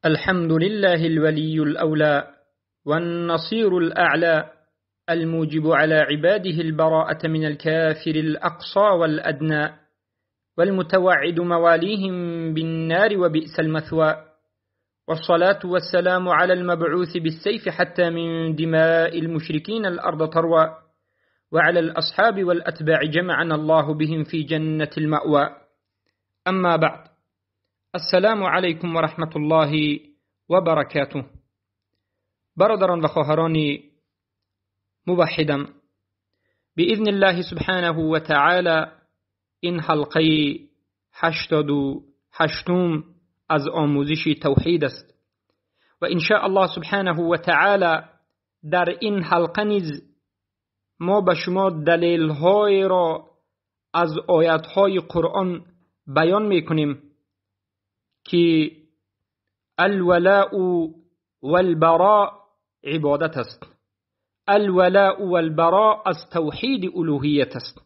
الحمد لله الولي الأولى والنصير الأعلى الموجب على عباده البراءة من الكافر الأقصى والأدنى والمتوعد مواليهم بالنار وبئس المثوى، والصلاة والسلام على المبعوث بالسيف حتى من دماء المشركين الأرض تروى، وعلى الأصحاب والأتباع جمعنا الله بهم في جنة المأوى. أما بعد، السلام علیکم و رحمت الله و برکاته. برادران و خواهران موحدم، باذن الله سبحانه و تعالی این حلقه 88 از آموزش توحید است و ان شاء الله سبحانه و تعالی در این حلقه نیز ما به شما دلیل های را از آیت های قرآن بیان میکنیم که الولاء والبراء عبادت است. الولاء والبراء از توحید الوهیت است.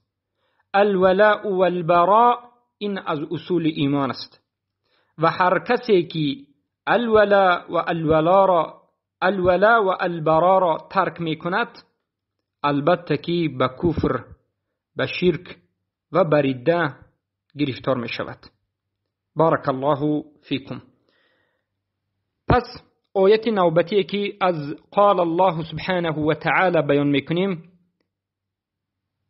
الولاء والبراء این از اصول ایمان است و هر کسی که الولاء و الولا را الولاء و البراء را ترک میکند، البته که به کفر، به شرک و به رده گرفتار میشود. بارک الله فیکم. پس آیت نوبتی که از قال الله سبحانه و تعالی بیان میکنیم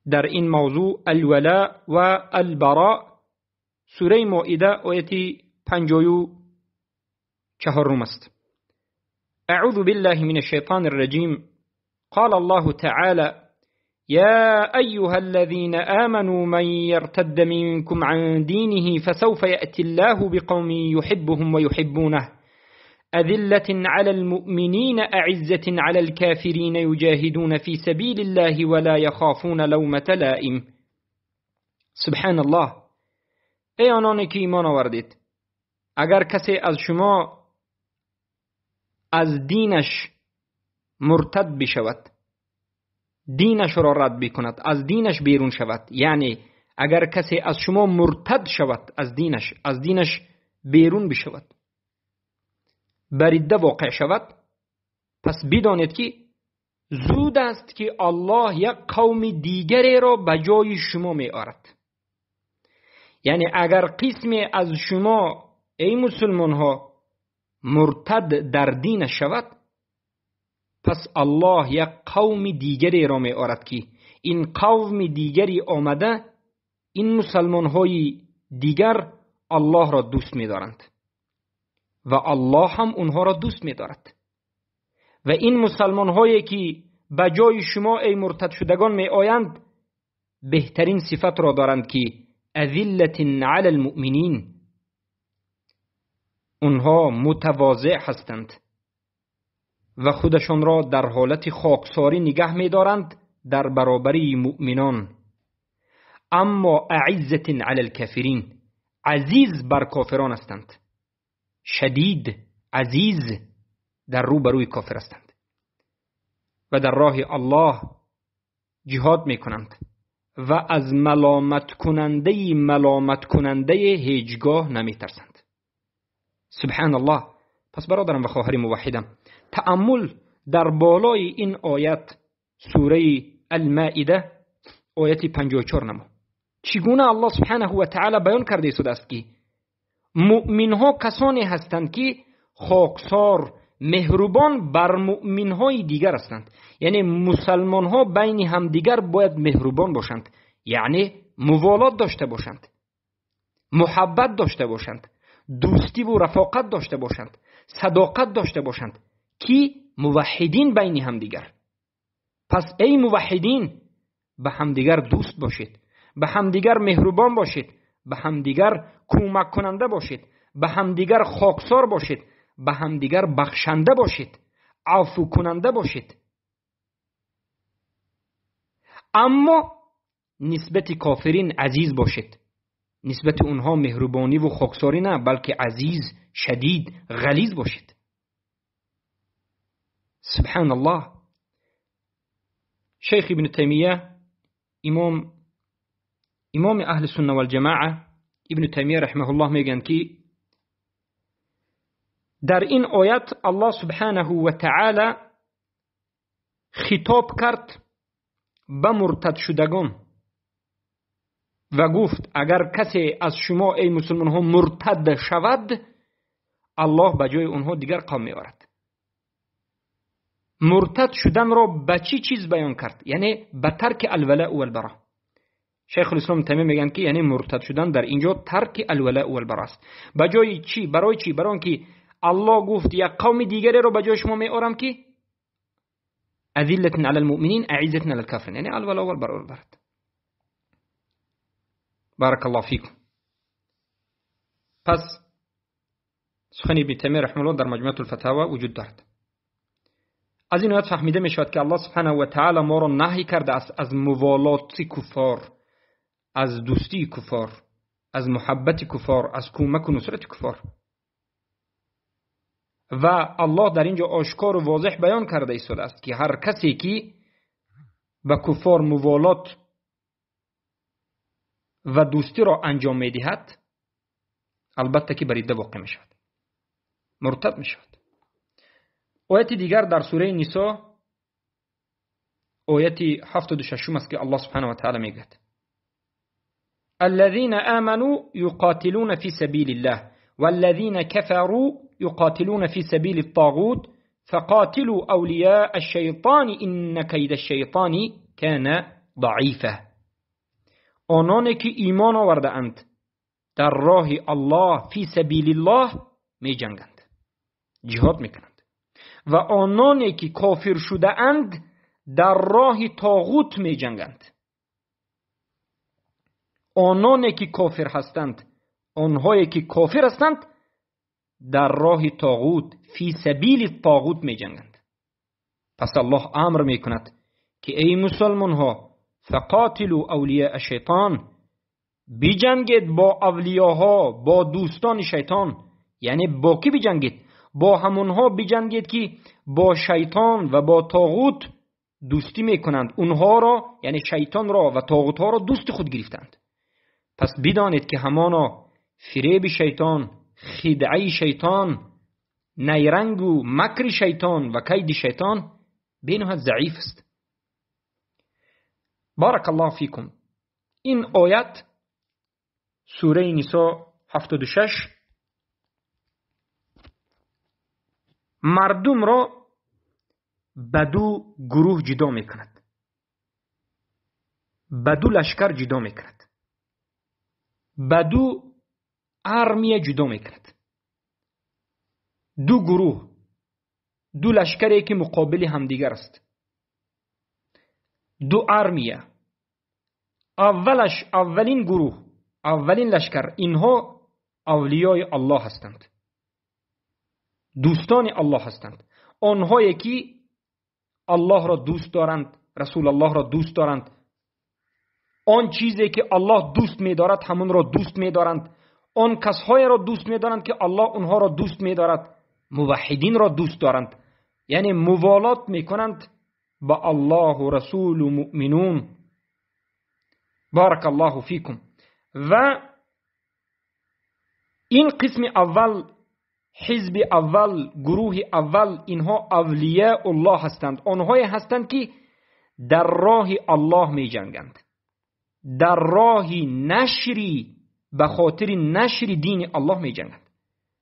در این موضوع الولاء و البراء، سوره مائده آیت 54 است. اعوذ بالله من الشیطان الرجیم. قال الله تعالى: يا أيها الذين آمنوا من يرتد منكم عن دينه فسوف يأتي الله بقوم يحبهم ويحبونه أذلة على المؤمنين أعزة على الكافرين يجاهدون في سبيل الله ولا يخافون لومة لائم. سبحان الله. ای آنانی که ایمان آوردید، اگر کسی از شما از دینش مرتد بشود، دینش را رد بکند، از دینش بیرون شود، یعنی اگر کسی از شما مرتد شود، از دینش بیرون بشود، بریده واقع شود، پس بدانید که زود است که الله یک قوم دیگری را به جای شما می آرد. یعنی اگر قسمی از شما ای مسلمان ها مرتد در دین شود، پس الله یک قوم دیگری را می آرد که این قوم دیگری آمده، این مسلمان های دیگر الله را دوست می دارند و الله هم اونها را دوست می دارد. و این مسلمان هایی که به جای شما ای مرتد شدگان می آیند، بهترین صفت را دارند که اذلة علی المؤمنین، اونها متواضع هستند و خودشان را در حالت خاکساری نگه می دارند در برابری مؤمنان. اما اعزة علی الکافرین، عزیز بر کافران هستند، شدید عزیز در روبروی کافر هستند و در راه الله جهاد می کنند و از ملامت کننده هیچگاه نمی ترسند. سبحان الله. پس برادرم و خواهر موحدم، تأمل در بالای این آیت سوره المائده آیت 54 نما چگونه الله سبحانه و تعالی بیان کرده ایستاده است که مؤمن ها کسانی هستند که خاکسار مهربان بر مؤمن های دیگر هستند. یعنی مسلمان ها بین همدیگر باید مهربان باشند، یعنی موالات داشته باشند، محبت داشته باشند، دوستی و رفاقت داشته باشند، صداقت داشته باشند که موحدین بین همدیگر. پس ای موحدین، به همدیگر دوست باشید، به همدیگر مهربان باشید، به همدیگر کمک کننده باشید، به همدیگر خاکسار باشید، به همدیگر بخشنده باشید، عفو کننده باشید. اما نسبت کافرین عزیز باشید، نسبت اونها مهربانی و خاکساری نه، بلکه عزیز، شدید، غلیظ باشید. سبحان الله. شیخ ابن تیمیه، امام اهل سنه والجماعه، ابن تیمیه رحمه الله میگن که Дар ин оят Аллоҳ субҳанаҳу ва таъала хитоб кард ба муртадшудагон ва гуфт: агар касе аз шумо эй мусулмонҳо муртад шавад, Аллоҳ ба ҷои онҳо дигар қавм меорад. Муртад шуданро ба чӣ чиз баён кард? Яъне ба тарки алвалаъ валбаро. Шайхулислом Таймия мегӯянд, ки яъне муртад шудан дар инҷо тарки алвалаъ валбаро аст. Ба ҷои чӣ? Барои чӣ? Барои он ки Аллоҳ гуфт: як қавми дигареро ба ҷои шумо меорам, ки азиллатун алал муъминин аиззатун алал кофирин, яъне алвалаъ валбаро дорад. Баракаллоҳу фикум. Пас сухани Ибни Таймия раҳимаҳуллоҳ дар Маҷмӯатул Фатава вуҷуд дорад. Аз ин оят фаҳмида мешавад, ки Аллоҳ субҳанаҳу ва таъала моро наҳй кардааст аз муволоти куффор, аз дӯстии куффор, аз муҳаббати куффор, аз кӯмаку нусрати куффор. Ва Аллоҳ дар инҷо ошкору возеҳ баён карда истодааст, ки ҳар касе ки ба куффор муволот ва дӯстиро анҷом медиҳад, албатта ки ба ридда воқеъ мешавад, муртад мешавад. Ояти дигар дар сураи Нисо ояти 76 аст, ки Аллоҳ субҳанаҳу ва таъала мегӯяд: الذين آمنوا يقاتلون في سبيل الله والذين كفروا يقاتلون في سبيل الطاغوت فقاتلوا أولياء الشيطان إن كيد الشيطان كان ضعيفا. آنانی که ایمان آورده اند در راه الله فی سبیل الله می جنگند، جهاد می کنند، و آنانی که کافر شده اند در راه طاغوت می جنگند. آنانی که کافر هستند، آنهایی که کافر هستند در راه طاغوت فی سبیل طاغوت می جنگند. پس الله امر می کند که ای مسلمان ها، فقاتلوا اولیاء الشیطان، بجنگید با اولیاها، با دوستان شیطان. یعنی با کی بجنگید؟ با همونها بجنگید که با شیطان و با طاغوت دوستی میکنند، اونها را، یعنی شیطان را و طاغوت ها را دوست خود گرفتند. پس بدانید که همانا فریب شیطان، خدعه شیطان، نیرنگ و مکر شیطان و کید شیطان بینها ضعیف است. بارک الله فیکم. این آیت سوره نساء 76 مردم را به دو گروه جدا میکند، به دو لشکر جدا میکند، به دو ارمیه جدا میکند. دو گروه، دو لشکری که مقابل همدیگر است، دو ارمیه. اولش، اولین گروه، اولین لشکر، اینها اولیای الله هستند، دوستان الله هستند، آنهایی که الله را دوست دارند، رسول الله را دوست دارند، آن چیزی که الله دوست می‌دارد همون را دوست می‌دارند، آن کسهای را دوست می‌دارند که الله آنها را دوست می‌دارد، موحدین را دوست دارند، یعنی موالات می‌کنند با الله و رسول و مؤمنون. بارک الله فیکم. و این قسم اول، حزب اول، گروه اول، اینها اولیاء الله هستند، آنهایی هستند که در راه الله می جنگند، در راه نشری، به خاطر نشر دین الله می جنگند،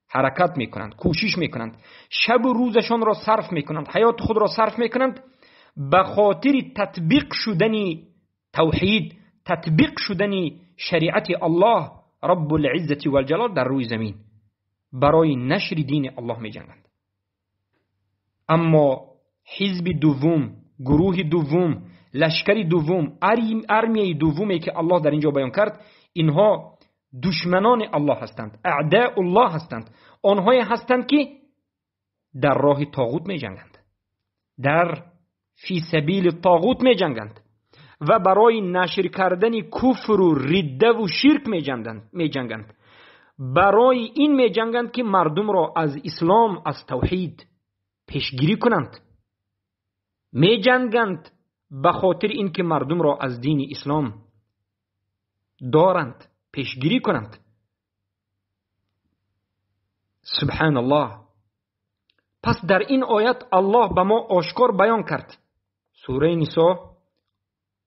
حرکت می کنند، کوشش می کنند، شب و روزشان را صرف می کنند، حیات خود را صرف می کنند به خاطر تطبیق شدن توحید، تطبیق شدن شریعت الله رب العزة والجلال در روی زمین، برای نشر دین الله می جنگند. اما حزب دوم، گروه دوم، لشکر دوم، ارمیه دومی که الله در اینجا بیان کرد، اینها دشمنان الله هستند، اعداء الله هستند، آنهایی هستند که در راه طاغوت می جنگند، در فی سبیل طاغوت می جنگند و برای نشر کردن کفر و رده و شرک می جنگند. برای این می جنگند که مردم را از اسلام، از توحید پیشگیری کنند. می جنگند به خاطر اینکه مردم را از دین اسلام دارند، پیشگیری کنند. سبحان الله. Пас дар ин оят Аллоҳ ба мо ошкор баён кард. Сураи Нисо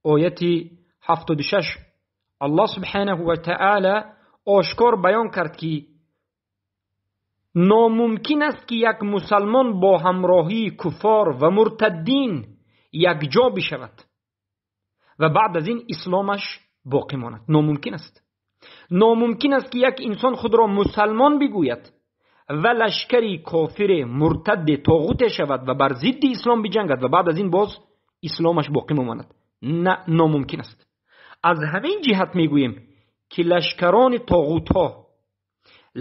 ояти 76 Аллоҳ субҳанаҳу ва таъала ошкор баён кард, ки номумкин аст, ки як мусалмон бо ҳамроҳии куффор ва муртаддин якҷо бишавад ва баъд аз ин исломаш боқӣ монад. Номумкин аст. Номумкин аст, ки як инсон худро мусалмон бигӯяд ва лашкари кофире, муртадде, тоғуте шавад ва бар зидди ислом биҷангад ва баъд аз ин боз исломаш боқӣ мемонад. На, номумкин аст. Аз ҳамин ҷиҳат мегӯем, ки лашкарони тоғутҳо,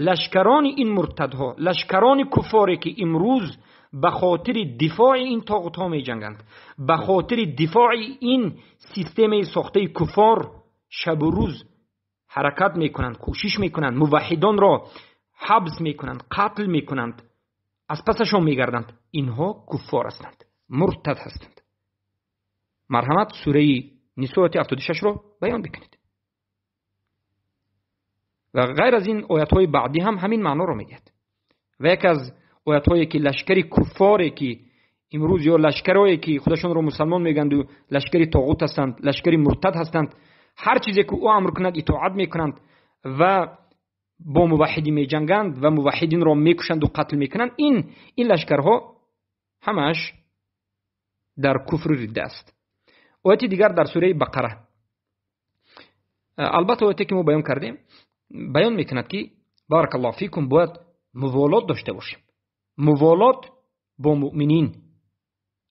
лашкарони ин муртадҳо, лашкарони куффоре, ки имрӯз ба хотири дифои ин тоғутҳо меҷанганд, ба хотири дифои ин системаи сохтаи куффор шабу рӯз ҳаракат мекунанд, кӯшиш мекунанд, муваҳҳидонро ҳабс мекунанд, қатл мекунанд, аз пасашон мегарданд, инҳо куффор ҳастанд, муртад ҳастанд. Марҳамат, сураи Нисо ояти 76-ро баён бикунед. Ва ғайр аз ин оятҳои баъдӣ ҳам ҳамин маъноро медиҳад. Ва яке аз оятҳое, ки лашкари куффоре, ки имрӯз ё лашкарое, ки худашонро мусалмон мегӯянду лашкари тоғут ҳастанд, лашкари муртад ҳастанд, ҳар чизе ки ӯ амр кунад итоат мекунанд ва бо муваҳҳидин меҷанганд ва муваҳҳидинро мекушанду қатл мекунанд, ин лашкарҳо ҳамааш дар куфри ридда аст. Ояти дигар дар сураи Бақара. Албатта ояте, ки мо баён кардем, баён мекунад, ки баракаллоҳу фикум бояд муволот дошта бошем. Муволот бо муъминин.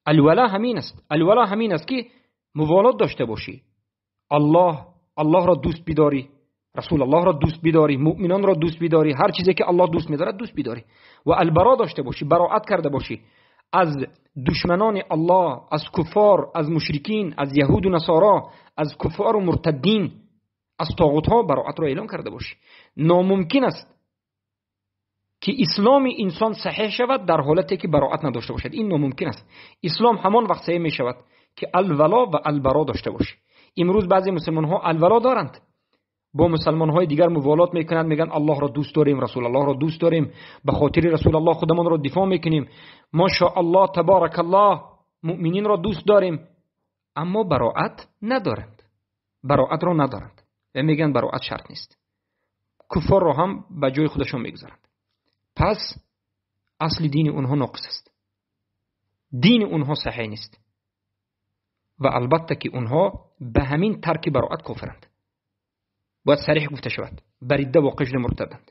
Алвала ҳамин аст. Алвала ҳамин аст, ки муволот дошта бошӣ. Аллоҳро дӯст бидорӣ, расул Аллоҳро дӯст бидорӣ, муъминонро дӯст бидорӣ, ҳар чизе ки Аллоҳ дӯст медорад дӯст бидорӣ ва албаро дошта бошӣ, бароат карда бошӣ аз душманони Аллоҳ, аз куффор, аз мушрикин, аз яҳуду насоро, аз куффору муртаддин, аз тоғутҳо бароатро эълон карда бошӣ. Номумкин аст, ки исломи инсон саҳеҳ шавад дар ҳолате ки бароат надошта бошад. Ин номумкин аст. Ислом ҳамон вақт саҳеҳ мешавад, ки алвало ва албаро дошта бошӣ. Имрӯз баъзе мусалмонҳо алвало доранд, бо мусалмонҳои дигар муволот мекунанд, мегӯянд Аллоҳро дӯст дорем, расулаллоҳро дӯст дорем, ба хотири расулаллоҳ худамонро дифоъ мекунем, машааллоҳ, табаракаллоҳ, муъмининро дӯст дорем, аммо бароат надоранд, бароатро надоранд ва мегӯянд бароат шарт нест. Куффорро ҳам ба ҷои худашон мегузоранд. Пас асли дини онҳо ноқис аст, дини онҳо саҳеҳ нест ва албатта ки онҳо ба ҳамин тарки бароат кофиранд. Бояд сариҳ гуфта шавад, ба ридда воқеъ шуда муртаданд.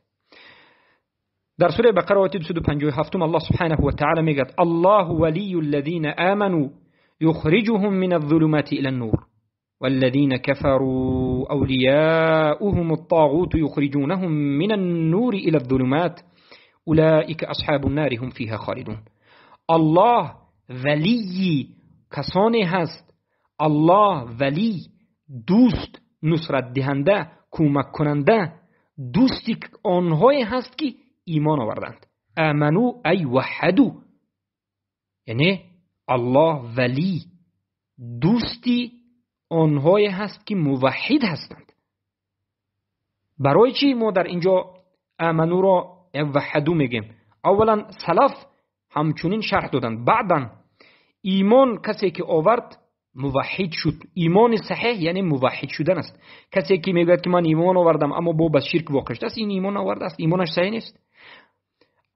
Дар сураи Бақара ояти 257 Аллоҳ субҳанаҳу ва таъала мегӯяд: Аллоҳу валию аллазина аману юхриҷуҳум мина ззулумати ила ннур والذين كفروا أولياؤهم الطاغوت يخرجونهم من النور إلى الظلمات أولئك أصحاب النار هم فيها خالدون. الله ولی کسانی هست، الله ولی، دوست، نصرت دهنده، کمک کننده، دوستی آنهایی هست که ایمان آوردند. آمنو ای وحدو، یعنی الله ولی، دوستی آنهایی هست که موحد هستند. برای چی ما در اینجا آمنو را وحدو میگیم؟ اولا سلف همچنین شرح دادند. بعدا ایمان کسی که آورد موحد شد. ایمان صحیح یعنی موحد شدن است. کسی که میگوید که من ایمان آوردم اما با شرک واقع شده است، این ایمان آورده است، ایمانش صحیح نیست.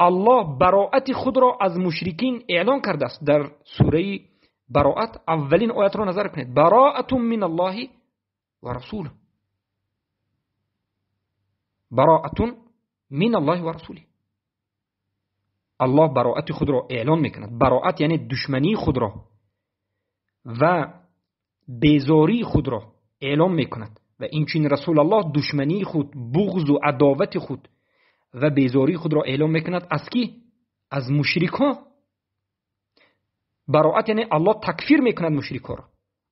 الله براءت خود را از مشرکین اعلان کرده است. در سوره براءت اولین آیت را نظر کنید: براءت من الله و رسوله. براءت من الله و رسوله. الله براءت خود را اعلان میکند. براءت یعنی دشمنی خود را و بیزاری خود را اعلام میکند و اینچنین رسول الله دشمنی خود، بغض و عداوت خود و بیزاری خود را اعلام میکند. از کی؟ از مشرک ها. براءت یعنی الله تکفیر میکند مشرک ها را.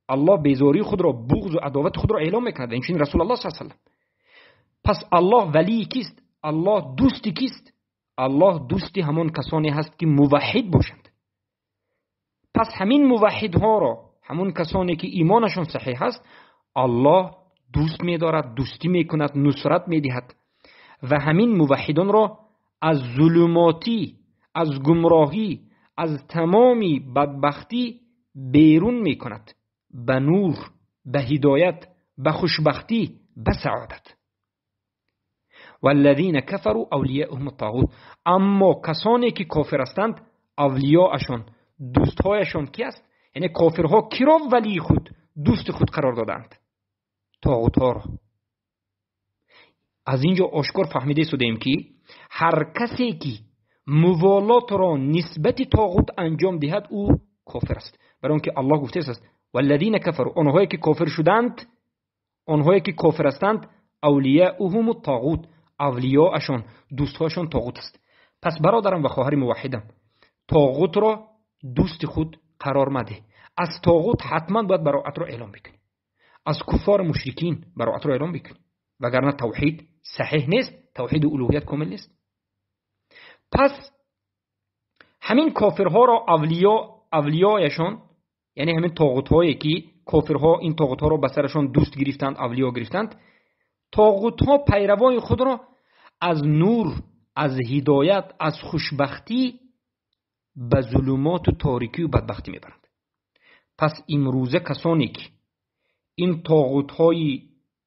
الله بیزاری خود را، بغض و عداوت خود را اعلام میکند و اینچنین رسول الله صلی الله علیه و سلم. پس الله ولی کیست؟ الله دوستی کیست؟ الله دوستی همان کسانی هست که موحد باشند. پس همین موحدها را، همون کسانی که ایمانشون صحیح است، الله دوست می‌دارد، دوستی می‌کند، نصرت می‌دهد و همین موحدان را از ظلماتی، аз гумроҳӣ, аз тамоми бадбахтӣ берун мекунад ба нур, ба ҳидоят, ба хушбахтӣ, ба саодат. والذین كفروا اولیاءهم الطاغوت. اما کسانی که کافر هستند اولیاءشان، دوستهایشان کی است؟ یعنی کافرها کی را ولی خود، دوست خود قرار دادند؟ طاغوت ها را. از اینجا آشکار فهمیده شدیم که هر کسی که موالات را نسبت طاغوت انجام دهد او کافر است. برای اینکه الله گفته است والذین كفروا، آنهایی که کافر شدند، آنهایی که کافر هستند، اولیاءهم الطاغوت، اولیاءشان، دوستهاشان طاغوت است. پس برادرم و خواهر موحدم، طاغوت را دوست خود قرار مده. از طاغوت حتما باید براعت را اعلام بکنی، از کفار مشرکین براعت را اعلام بکنی، وگرنه توحید صحیح نیست، توحید الوهیت کامل نیست. پس همین کافرها را اولیایشان، یعنی همین طاغوت هایی که کافرها این طاغوت ها را به سرشان دوست گرفتند، اولیا گرفتند، طاغوت ها پیروان خود را از نور، از هدایت، از خوشبختی به ظلمات و تاریکی و بدبختی میبرند. پس امروزه کسانی که این طاغوت های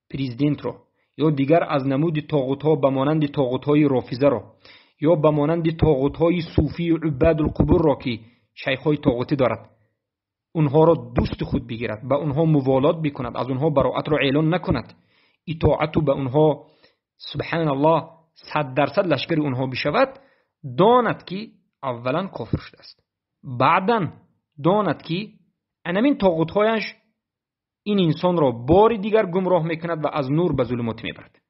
پرزیدنت را یا دیگر از نمود طاغوت ها به مانند طاغوت های رافضه را یا به مانند طاغوت های صوفی عباد القبور را که شیخ های طاغوتی دارد، اونها را دوست خود بگیرد، به اونها موالات بکند، از اونها براعت را اعلان نکند، اطاعت به اونها سبحان الله 100% لشکر اونها بشود، داند که اولا کافر شده است، بعدا داند که انمین طاغوت هایش این انسان را بار دیگر گمراه میکند و از نور به ظلمات میبرد.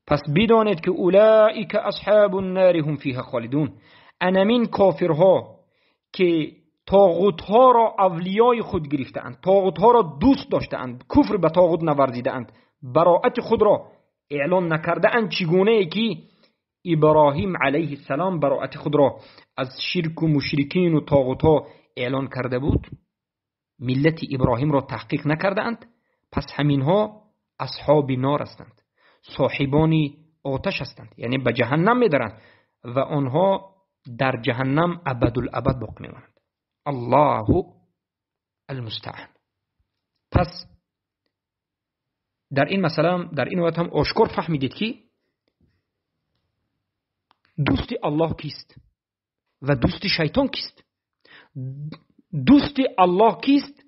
پس بدانید که اولئک اصحاب النار هم فیها خالدون. انمین کافرها که طاغوت ها را اولیای خود گرفته‌اند، طاغوت ها را دوست داشته‌اند، کفر به طاغوت نورزیده‌اند، براعت خود را اعلان نکرده‌اند، چگونه ای که ابراهیم علیه السلام براعت خود را از شرک و مشرکین و طاغوت ها اعلان کرده بود، ملت ابراهیم را تحقیق نکرده‌اند. پس همینها اصحاب نار هستند، صاحبان آتش هستند، یعنی به جهنم میدرند و آنها در جهنم ابدالابد باقی میمانند. الله المستعان. پس در این مسئله، در این وقت هم آشکار فهمیدید که دوست الله کیست و دوست شیطان کیست، دوست الله کیست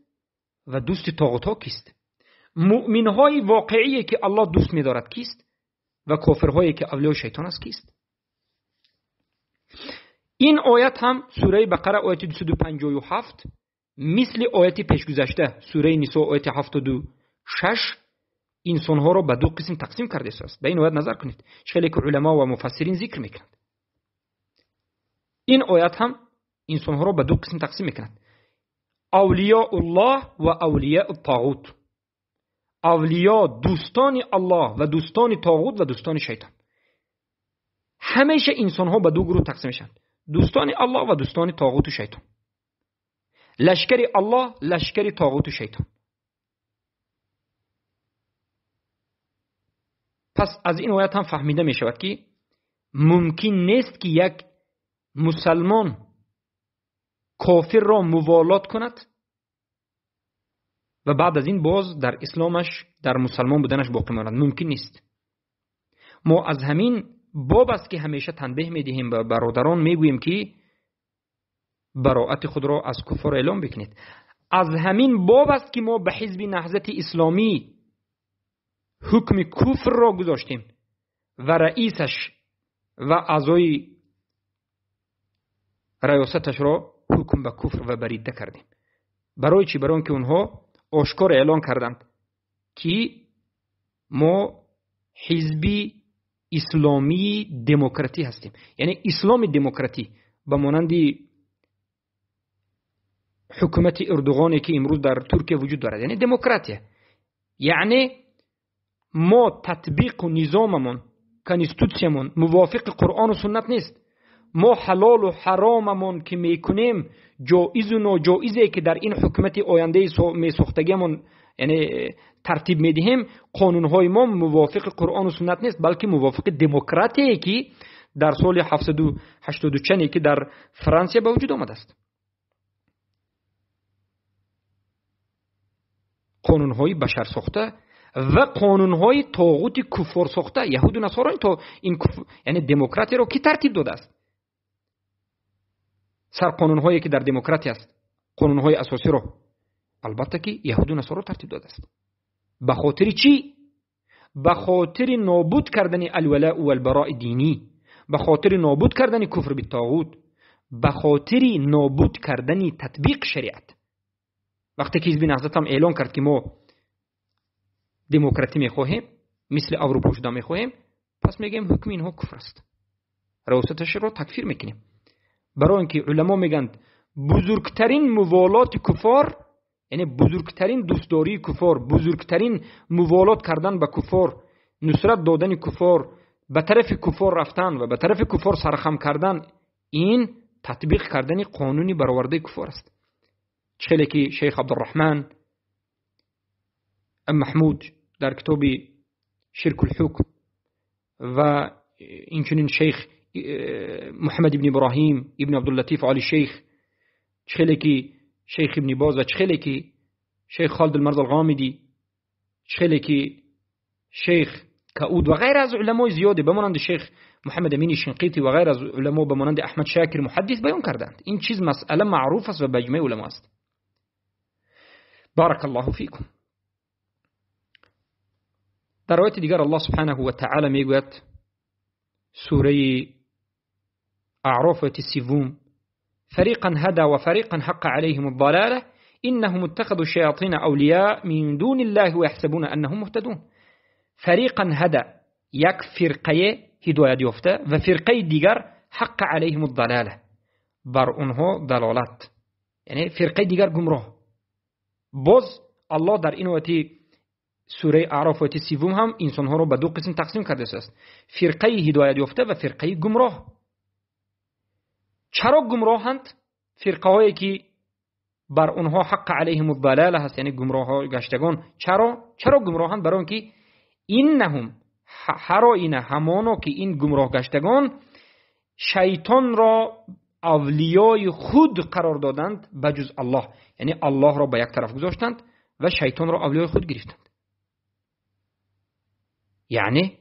و دوست طاغوت ها کیست، مؤمن های واقعی که الله دوست می‌دارد کیست و کافرهایی که اولیاء شیطان است کیست. این آیت هم سوره بقره آیت 257 مثل آیت پیشگذشته سوره نساء آیت 76 انسانها را به دو قسم تقسیم کرده است. به این آیت نظر کنید، خیلی که علما و مفسرین ذکر میکنند. این آیت هم انسانها را به دو قسم تقسیم میکند: اولیاء الله و اولیاء الطاغوت. اولیاء دوستان الله و دوستان طاغوت و دوستان شیطان. همیشه انسانها به دو گروه تقسیم میشن: دوستان الله و دوستان طاغوت و شیطان. لشکر الله، لشکر طاغوت و شیطان. پس از این آیت هم فهمیده می شود که ممکن نیست که یک مسلمان کافر را موالات کند و بعد از این باز در اسلامش، در مسلمان بودنش باقی ماند. ممکن نیست. ما از همین باب است که همیشه تنبیه می دهیم به برادران، می گوییم که براعت خود را از کفر اعلام بکنید. از همین باب است که ما به حزب نهضت اسلامی حکم کفر را گذاشتیم و رئیسش و اعضای ریاستش را حکم به کفر و بریده کردیم. برای چی؟ برای اینکه اونها آشکار اعلان کردند که ما حزب اسلامی دموکراتی هستیم، یعنی اسلام دموکراتی به مانند حکومت اردوغانی که امروز در ترکیه وجود دارد، یعنی دموکراتی، یعنی ما تطبیق و نظاممون، کنستیتوسیمون موافق قرآن و سنت نیست. ما حلال و حراممون که میکنیم، جایز و ناجایزی که در این حکومت آینده میساختگیمون یعنی ترتیب میدهیم، قانونهای ما موافق قرآن و سنت نیست، بلکه موافق دموکراتی که дар соли 780 чанде ки дар Франсия ба вуҷуд омадааст. Қонунҳои башарсохта ва қонунҳои тоғути куффорсохта, яҳуду насоро то ин яъне демократияро ки тартиб додааст? Сарқонунҳое ки дар демократия аст, қонунҳои асосиро албатта ки яҳуду насоро тартиб додааст. Ба хотири чӣ? Ба хотири нобуд кардани алвалау валбарои динӣ, ба хотири нобуд кардани куфр биттоғут, ба хотири нобуд кардани татбиқ шариат. Вақте ки ҳизби Наҳзат ҳам эълон кард ки мо демократӣ мехоҳем, мисли Аврупо шуда мехоҳем, пас мегӯем ҳукми инҳо куфр аст, раёсаташро такфир мекунем. Барои ин ки уламо мегӯянд бузургтарин муволоти куфор, яъне бузургтарин дӯстдории куфор, бузургтарин муволот кардан ба куфор, нусрат додани куфор, ба тарафи куфор рафтан ва ба тарафи куфор сархам кардан, ин татбиқ кардани қонуни баровардаи куфор аст. Чӣ ки шейх Абдурраҳман Маҳмуд дар китоби Ширкул ҳукм ва инчунин шейх Муҳаммад ибн Иброҳим ибн Абдуллатиф Оли шейх, чӣ ки шейх ибн Боз ва чӣ ки шейх Холид Алмарз Алғомидӣ, чӣ ки шейх Кауд ва ғайр аз уламои зиёде ба монанди шейх Муҳаммад Амини Шинқитӣ ва ғайр аз уламо ба монанди Аҳмад Шокир муҳаддис баён карданд. Ин чиз масъала маъруф аст ва ба иҷмаи уламо аст. بارك الله فيكم. در آیت دیگر الله سبحانه و تعالی میگوید، سوره اعراف آیت 3، فريقا هدى وفريقا حق عليهم الضلالة إنهم اتخذوا الشياطين أولياء من دون الله ويحسبون أنهم مهتدون. فريقا هدى، یک فرقه هدایت یافته و فرقه دیگر حق عليهم الضلالة، بر اونها ضلالت، یعنی فرقه دیگر گمراه. باز الله در این آیت سوره اعراف آیت 3 هم انسانها را به دو قسم تقسیم کرده است، فرقه هدایت یافته و فرقه گمراه. چرا گمراهند؟ فرقه هایی که بر اونها حق علیهم الضلاله هست، یعنی گمراه گشتگان. چرا گمراهند؟ برای اینکه انهم، هر آینه همانو که این گمراه گشتگان شیطان را اولیای خود قرار دادند بجز الله، یعنی الله را به یک طرف گذاشتند و شیطان را اولیای خود گرفتند. یعنی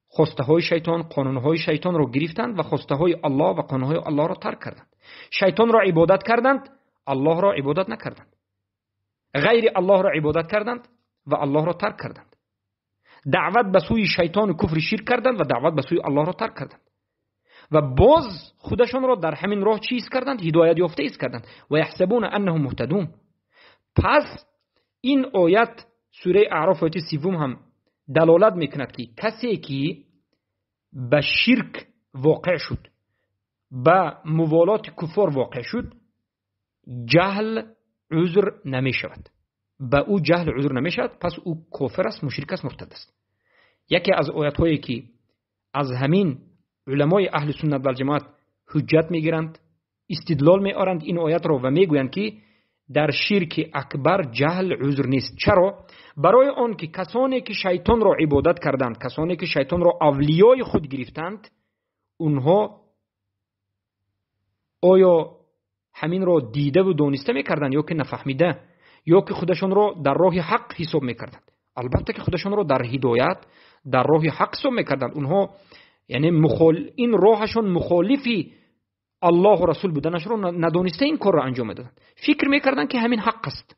خواسته های شیطان، قانون های شیطان را گرفتند و خواسته های الله و قانون های الله را ترک کردند. شیطان را عبادت کردند، الله را عبادت نکردند. غیر الله را عبادت کردند و الله را ترک کردند. دعوت به سوی شیطان و کفر شرک کردند و دعوت به سوی الله را ترک کردند. و باز خودشان را در همین راه چیز کردند؟ هدایت یافته ایست کردند. و یحسبون انهم مهتدون. پس این آیت سوره اعراف آیت 3 هم دلالت میکند که کسی که به شرک واقع شد، به موالات کفار واقع شد، جهل عذر نمی شود. به او جهل عذر نمی شود، پس او کافر است، مشرک است، مرتد است. یکی از آیت هایی که از همین علمای اهل سنت و الجماعت حجت میگیرند، استدلال میآرند این آیت را و میگویند که در شرک اکبر جهل عذر نیست. چرا؟ برای آن که کسانی که شیطان را عبادت کردند، کسانی که شیطان را اولیای خود گرفتند، اونها آیا همین را دیده و دانسته میکردند یا که نفهمیده، یا که خودشان را در راه حق حساب میکردند؟ البته که خودشان را در هدایت، در راه حق حساب میکردند. اونها یعنی این راهشون مخالفی الله و رسول بودنش رو ندانسته این کار را انجام میدادند. فکر میکردند که همین حق است.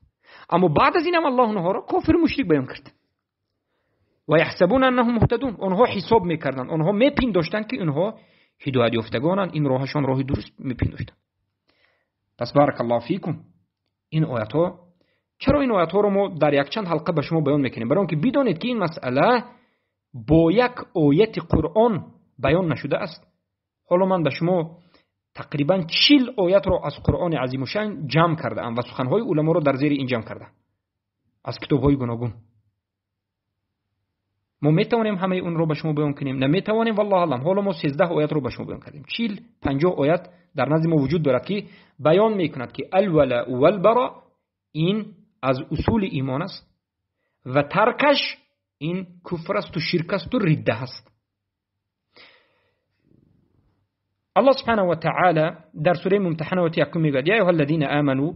اما بعد از اینم الله اونها را کافر مشرک بیان کرد. و یحسبون انهم مهتدون. اونها حساب میکردند، اونها میپنداشتند که اونها هدایت یافتگانند، این راهشان راه درست میپنداشتند. پس بارک الله فیکم. این آیت ها، چرا این آیت ها رو ما در یک چند حلقه به شما بیان میکنیم؟ برای اینکه بدانید که این مسئله با یک آیت قرآن بیان نشده است. حالا من به شما تقریبا 40 آیت را از قرآن عظیم الشأن جمع کرده ام و سخنهای علما را در زیر این جمع کرده از کتاب‌های گوناگون. ما میتوانیم همه اون رو به شما بیان کنیم؟ نمیتوانیم والله اعلم. حالا ما 13 آیت رو به شما بیان کردیم. 40 50 آیت در نزد ما وجود دارد که بیان میکند که الولاء والبراء این از اصول ایمان است و ترکش این کفر است و شرک است و رده است. الله سبحانه وتعالى در سورة ممتحنة وتيكم يقول: يا أيها الذين آمنوا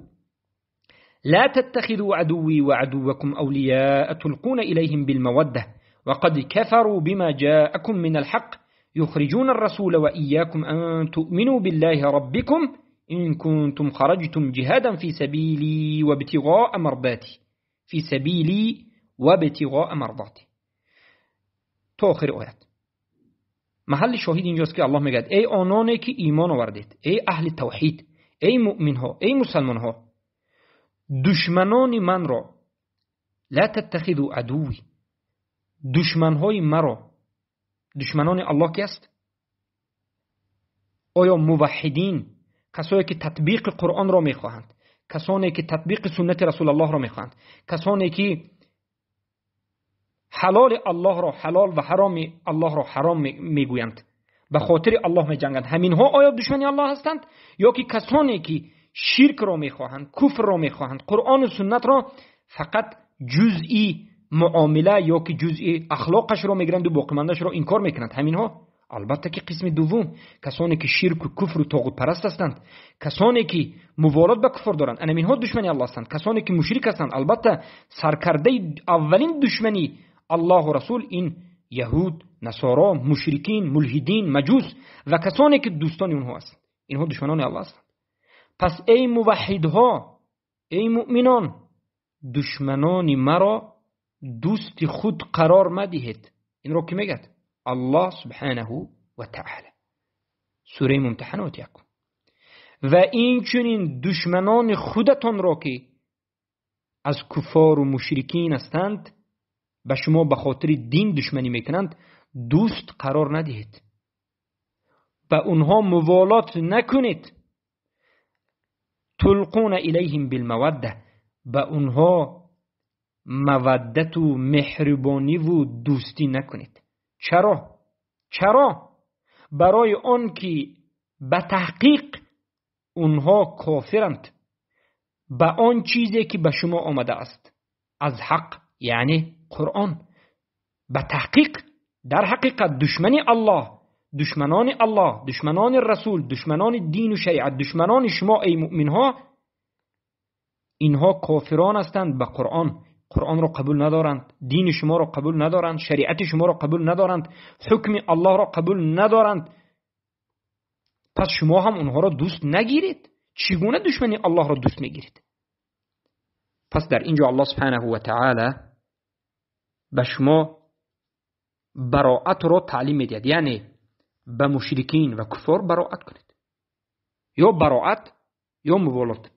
لا تتخذوا عدوي وعدوكم أولياء تلقون إليهم بالمودة وقد كفروا بما جاءكم من الحق يخرجون الرسول وإياكم أن تؤمنوا بالله ربكم إن كنتم خرجتم جهادا في سبيلي وابتغاء مرضاتي في سبيلي وابتغاء مرضاتي. تا آخر آیت. محل شاهد اینجاست که الله میگه ای آنانی که ایمان آوردید، ای اهل توحید، ای مؤمن ها، ای مسلمان ها، دشمنان من را لا تتخذوا عدوی، دشمنهای مرا، دشمنان الله کی است؟ آیا موحدین، کسایی که تطبیق قرآن را میخواهند، کسانی که تطبیق سنت رسول الله را میخواهند، کسانی که حلال الله را حلال و حرام الله را حرام میگویند، به خاطر الله میجنگند، همینها آیا دشمن الله هستند؟ یا که کسانی که شرک را میخواهند، کفر را میخواهند، قرآن و سنت را فقط جزئی معامله یا که جزئی اخلاقش را میگیرند و باقیمانده‌اش را انکار میکنند، همینها؟ البته که قسم دوم، کسانی که شرک و کفر و طاغوت پرست هستند، کسانی که موالات به کفر دارند، همینها دشمنی الله هستند. کسانی که مشرک هستند، البته سرکرده اولین دشمنی الله و رسول این یهود، نصارا، مشرکین، ملحدین، مجوس و کسانی که دوستان اونها هستند، اینها دشمنان الله هستند. پس ای موحدها، ای مؤمنان، دشمنان مرا دوست خود قرار مدهید. این رو که میگه؟ الله سبحانه و تعالی. سوره ممتحنه یکم. و این چنین دشمنان خودتان را که از کفار و مشرکین هستند، به شما به خاطر دین دشمنی میکنند، دوست قرار ندهید، به اونها موالات نکنید. تلقون الیهم بالموده، به اونها مودت و مهربانی و دوستی نکنید. چرا؟ چرا؟ برای آن که به تحقیق اونها کافرند به آن چیزی که به شما آمده است از حق، یعنی قرآن. به تحقیق، در حقیقت دشمنی الله، دشمنان الله، دشمنان رسول، دشمنان دین و شریعت، دشمنان شما ای مؤمن ها، اینها کافران هستند به قرآن. قرآن را قبول ندارند، دین شما را قبول ندارند، شریعت شما را قبول ندارند، حکم الله را قبول ندارند. پس شما هم اونها را دوست نگیرید. چگونه دشمنی الله را دوست میگیرید؟ پس در اینجا الله سبحانه و تعالی به شما براعت را تعلیم میدهد، یعنی به مشرکین و کفار براعت کنید، یا براعت یا موالات،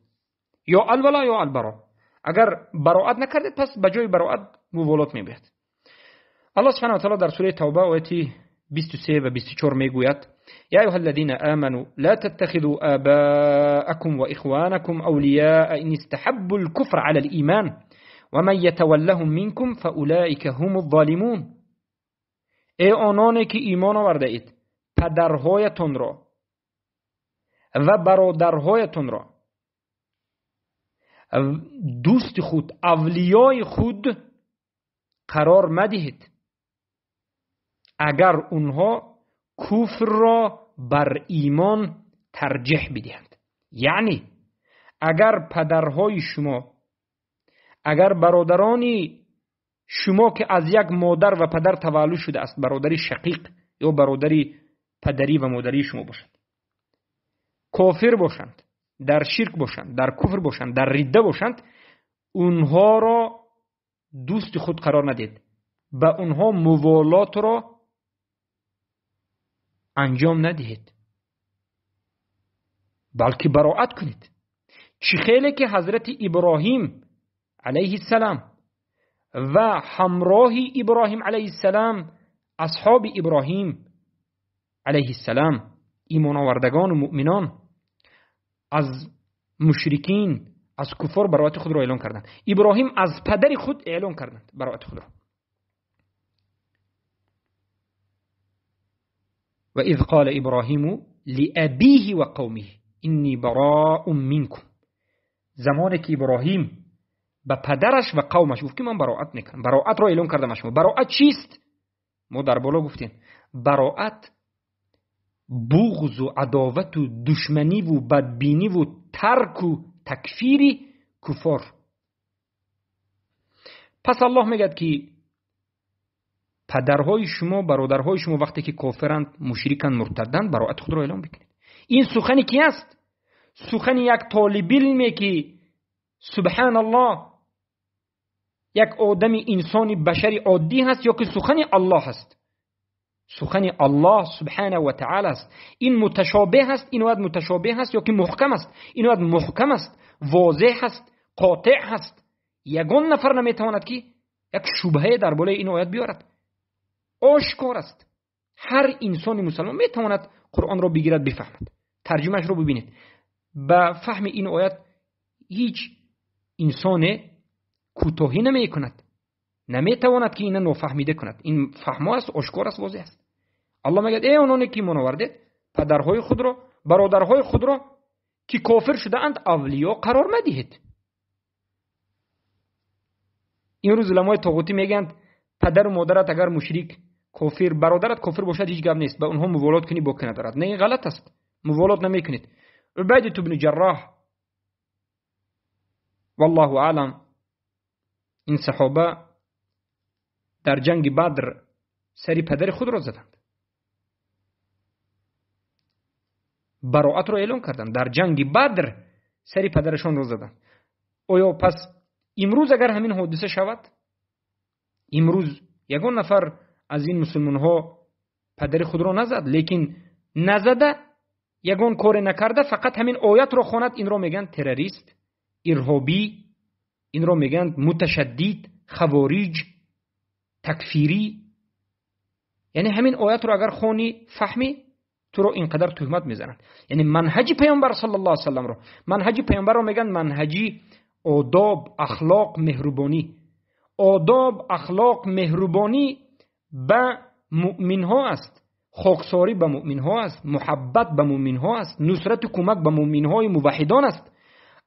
یا الولا یا البرا. اگر براعت نکردید پس به جای براعت موالات میبید. الله سبحانه و تعالی در سوره توبه آیت 23 و 24 میگوید: یا ایها الذین آمنوا لا تتخذوا آباءكم وإخوانكم أولياء إن استحبوا الكفر على الإيمان ومن يتولهم منكم فأولئك هم الظالمون. ای آنانی که ایمان آورده اید، پدرهایتان را و برادرهایتان را دوست خود، اولیای خود قرار مدهید، اگر اونها کفر را بر ایمان ترجیح بدهند. یعنی اگر پدرهای شما، اگر برادرانی شما که از یک مادر و پدر تولد شده است، برادری شقیق یا برادری پدری و مادری شما باشند، کافر باشند، در شرک باشند، در کفر باشند، در رده باشند، اونها را دوست خود قرار ندید، به اونها موالات را انجام ندهید، بلکه براعت کنید. چی خیلی که حضرت ابراهیم علیه السلام و همراه ابراهیم علیه السلام، اصحاب ابراهیم علیه السلام، ایمان آوردگان و مؤمنان، از مشرکین، از کفار براعت خود را اعلان کردند. ابراهیم از پدر خود اعلان کردند براعت خود را. و اذ قال ابراهیم لأبیه و قومه انی براء منکم. زمانی که ابراهیم به پدرش و قومش گفت که من براعت میکنم، براعت را اعلان کردم از شما. براعت چیست؟ ما در بالا گفتیم براعت буғзу адовату душманиву бадбиниву тарку такфири куфор. Пас Аллоҳ мегӯяд, ки падарҳои шумо, бародарҳои шумо вақте ки кофиранд, мушриканд, муртаданд, бароати худро эълон бикунед. Ин сухани ки аст? Сухани як толибилме ки субҳаналлоҳ як одами инсони башари оддӣ ҳаст ё ки сухани Аллоҳ аст? Сухани Аллоҳ субҳанаҳу ва таъала аст. Ин муташобеҳ аст, ин оят муташобеҳ аст ё ки муҳкам аст? Ин оят муҳкам аст, возеҳ аст, қотеъ аст. Ягон нафар наметавонад ки як шубҳае дар болои ин оят биёрад. Ошкор аст. Ҳар инсони мусалмон метавонад Қуръонро бигирад, бифаҳмад. Тарҷумаашро бибинед. Ба фаҳми ин оят ҳеҷ инсоне кӯтоҳӣ намекунад, наметавонад ки ина нофаҳмида кунад. Ин фаҳмо аст, ошкор аст, возеҳ аст. Аллоҳ мегӯяд: эй ононе ки имон овардед, падарҳои худро, бародарҳои худро ки кофир шудаанд авлиё қарор мадиҳед. Имрӯз уламои тоғутӣ мегӯянд падару модарат агар мушрик, кофир, бародарат кофир бошад, ҳеҷ гап нест, ба онҳо муволот кунӣ боке надорад. Не, ин ғалат аст, муволот намекунед. Убайдат ибни Ҷарроҳ, валлоҳу аълам, ин саҳоба дар ҷанги Бадр сари падари худро заданд, бароатро эълон карданд. Дар ҷанги Бадр сари падарашонро заданд. Оё пас имрӯз агар ҳамин ҳодиса шавад, имрӯз ягон нафар аз ин мусулмонҳо падари худро назад, лекин назада ягон коре накарда, фақат ҳамин оятро хонад, инро мегӯянд террорист, ирҳобӣ, инро мегӯянд муташаддид, хавориҷ, такфирӣ. Яъне ҳамин оятро агар хонӣ, фаҳмӣ, туро инқадар туҳмат мезананд. Яъне манҳаҷи паёмбар саллаллоҳу алайҳи васалламро, манҳаҷи паёмбарро мегӯянд манҳаҷи одоб, ахлоқ, меҳрубонӣ. Одоб, ахлоқ, меҳрубонӣ ба муъминҳо аст, хоксорӣ ба муъминҳо аст, муҳаббат ба муъминҳо аст, нусрату кӯмак ба муъминҳои муваҳҳидон аст.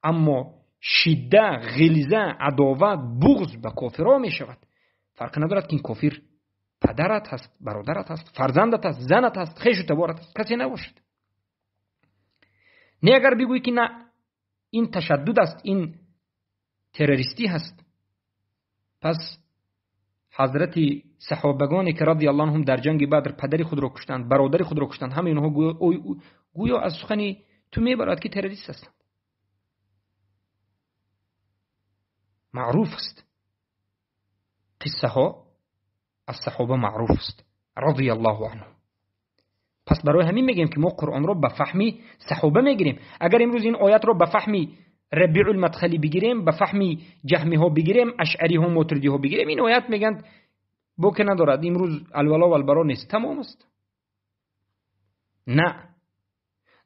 Аммо шидда, ғилза, адоват, буғз ба кофирҳо мешавад. Фарқ надорад ки ин кофир падарат ҳаст, бародарат ҳаст, фарзандат ҳаст, занат ҳаст, хешу таборат ҳаст, касе набошад. Не агар бигӯӣ ки на, ин ташаддуд аст, ин террористӣ ҳаст, пас ҳазрати саҳобагоне ки радиаллоҳу анҳум дар ҷанги Бадр падари худро куштанд, бародари худро куштанд, ҳамаи инҳо гӯё аз сухани ту мебарад ки террорист ҳастанд. Маъруф аст, қиссаҳо аз саҳоба маъруф аст радиаллоҳу анҳум. Пас барои ҳамин мегӯем ки мо Қуръонро ба фаҳми саҳоба мегирем. Агар имрӯз ин оятро ба фаҳми Рабиъул Мадхалӣ бигирем, ба фаҳми ҷаҳмиҳо бигирем, ашъариҳо, мотуридиҳо бигирем, ин оят мегӯянд боке надорад, имрӯз алвало валбаро нест, тамом аст. На,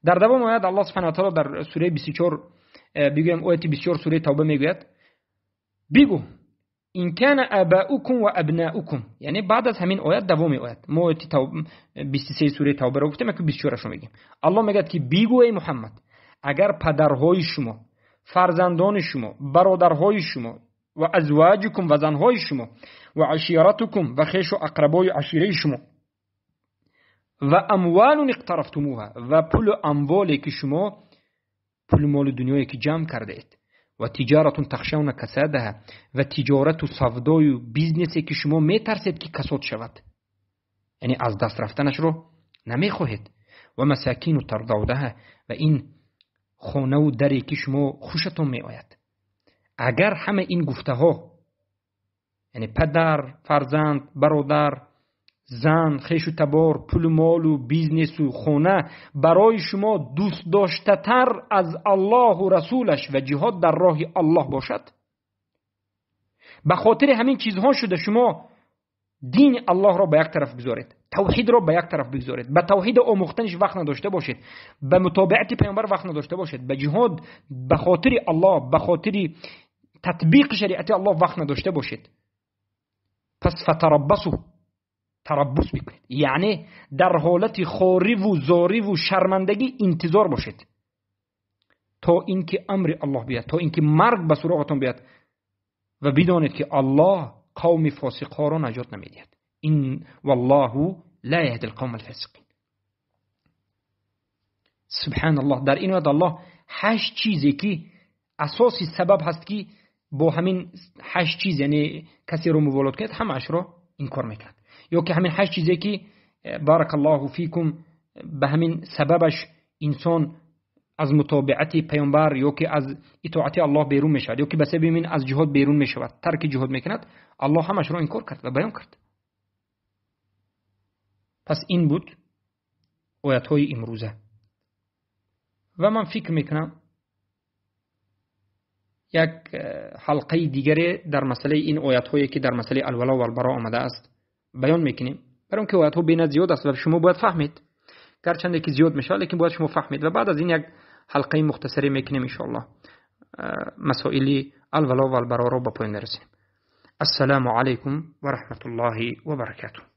дар давом оят Аллоҳ субҳанаҳу ва таъала дар сураи 24, бигӯем ояти 24 сураи Тавба мегӯяд: бигӯ ин кана абаукум ва абнаукум. Яъне баъд аз ҳамин оят давоми оят, мо ояти 23 сураи Тавбаро гуфтем, яку 24-ашро мегӯем. Аллоҳ мегӯяд ки бигӯ эй Муҳаммад, агар падарҳои шумо, фарзандони шумо, бародарҳои шумо ва азваҷукум ва занҳои шумо ва аширатукум ва хешу ақрабои ашираи шумо ва амвалун иқтарафтумуҳа ва пулу амволе ки шумо, пулу моли дунёе ки ҷамъ кардаед, ва тиҷаратун тахшавна касадаҳа ва тиҷорату савдою бизнесе ки шумо метарсед ки касод шавад, яъне аз даст рафтанашро намехоҳед, ва масакину тардавдаҳа ва ин хонаву даре ки шумо хушатон меояд. Агар ҳама ин гуфтаҳо, яъне падар, фарзанд, бародар, зан, хешу табор, пулу молу бизнесу хона барои шумо дӯст доштатар аз Аллоҳу расулаш ва ҷиҳод дар роҳи Аллоҳ бошад, ба хотири ҳамин чизҳо шуда шумо дини Аллоҳро ба як тараф бигзоред, тавҳидро ба як тараф бигзоред, ба тавҳид омӯхтаниш вақт надошта бошед, ба мутобиати паёмбар вақт надошта бошед, ба ҷиҳод ба хотири Аллоҳ, ба хотири татбиқи шариати Аллоҳ вақт надошта бошед, пас фатараббасу, тараббус бикунед, яъне дар ҳолати хориву зориву шармандагӣ интизор бошед то инки амри Аллоҳ биёяд, то инки марг ба суроғатон биёяд ва бидонед ки Аллоҳ қавми фосиқҳоро наҷот намедиҳад. Ин валлоҳу ла яҳди алқавма алфосиқин. Субҳаналлоҳ, дар ин оят Аллоҳ ҳашт чизе ки асоси сабаб ҳаст ки бо ҳамин ҳашт чиз, яъне касеро муволот кунед, ҳамаашро инкор мекунад. Ё ки ҳамин ҳашт чизе ки баракаллоҳу фикум ба ҳамин сабабаш инсон аз мутобиати паёмбар ё ки аз итоати Аллоҳ берун мешавад, ё ки ба сабаби ин аз ҷиҳод берун мешавад, тарки ҷиҳод мекунад, Аллоҳ ҳамашро инкор кард ва баён кард. Пас ин буд оятҳои имрӯза. Ва ман фикр мекунам як ҳалқаи дигаре дар масъалаи ин оятҳое ки дар масъалаи алвало ва албаро омадааст баён мекунем, барои он ки оятҳо беназир зиёд аст ва шумо бояд фаҳмед, гарчанде ки зиёд мешавад, лекин бояд шумо фаҳмед. Ва баъд аз ин як ҳалқаи мухтасаре мекунем иншоаллоҳ, масоили алвало ва албароро ба поён мерасонем. Ассалому алайкум ва раҳматуллоҳи ва баракатуҳ.